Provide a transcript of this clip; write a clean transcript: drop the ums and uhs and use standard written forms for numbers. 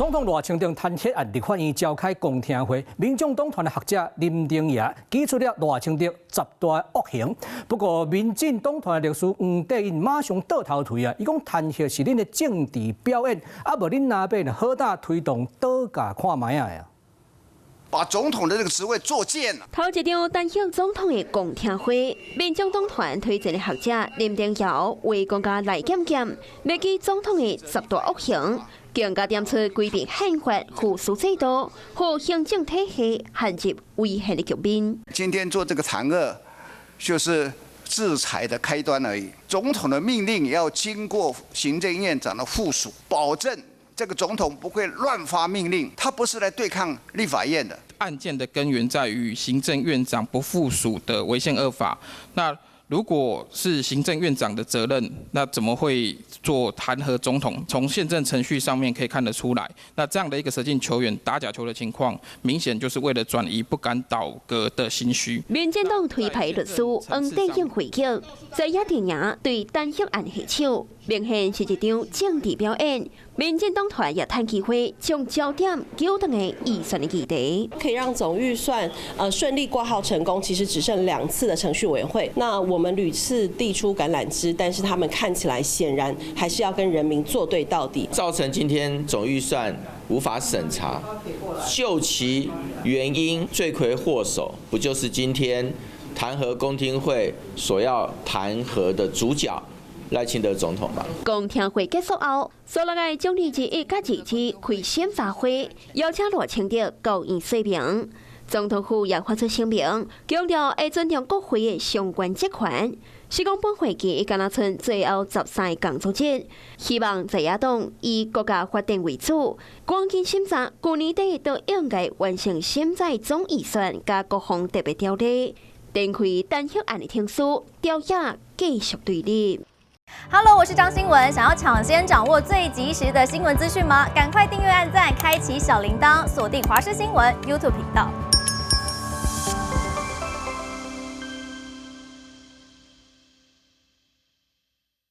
總統賴清德彈劾案立法院召開公聽會，民眾黨團的學者林登堯指出了賴清德十大惡行。不過，民進黨團的律師黃帝恩馬上倒頭槌啊！伊講彈劾是恁的政治表演，啊無恁若欲好膽推動倒轧看覓仔啊！把總統的這個職位作賤了。頭一場彈劾總統的公聽會，民眾黨團推薦的學者林登堯話講共賴檢檢，列舉總統的十大惡行，更加點出規避憲法附屬制度和行政體系陷入危險的局面。今天做這個彈劾，就是制裁的開端而已。總統的命令要經過行政院長的副署，保證這個總統不會亂發命令，他不是來對抗立法院的。案件的根源在於行政院長不副署的違憲惡法。那如果是行政院長的責任，那怎麼會做彈劾總統？從憲政程序上面可以看得出來，那這樣的一個捨近求遠、打假球的情況，明顯就是為了轉移不敢倒閣的心虛。民進黨推派律師黃帝英回擊，在野陣營對彈劾案下手，明顯是一場政治表演。民進黨團也趁機會將焦點糾轉去預算的議題，可以讓總預算順利掛號成功，其實只剩兩次的程序委員會。那我們屢次遞出橄欖枝，但是他們看起來顯然還是要跟人民作對到底，造成今天總預算無法審查，究其原因，罪魁禍首不就是今天彈劾公聽會所要彈劾的主角賴清德總統嗎？公聽會結束後，所落來總理21佮22開審查會，邀請賴清德到院說明。總統府也發出聲明，強調會尊重國會的相關職權。是講本會期敢若賰最後13個工作日，希望在野黨以國家發展為主，趕緊審查，舊年底都應該完成審查總預算佮國防特別條例，展開彈劾案的程序，朝野繼續對立。 Hello，我是張新聞。想要搶先掌握最及時的新聞資訊嗎？趕快訂閱、按讚、開啟小鈴鐺，鎖定華視新聞 YouTube 頻道。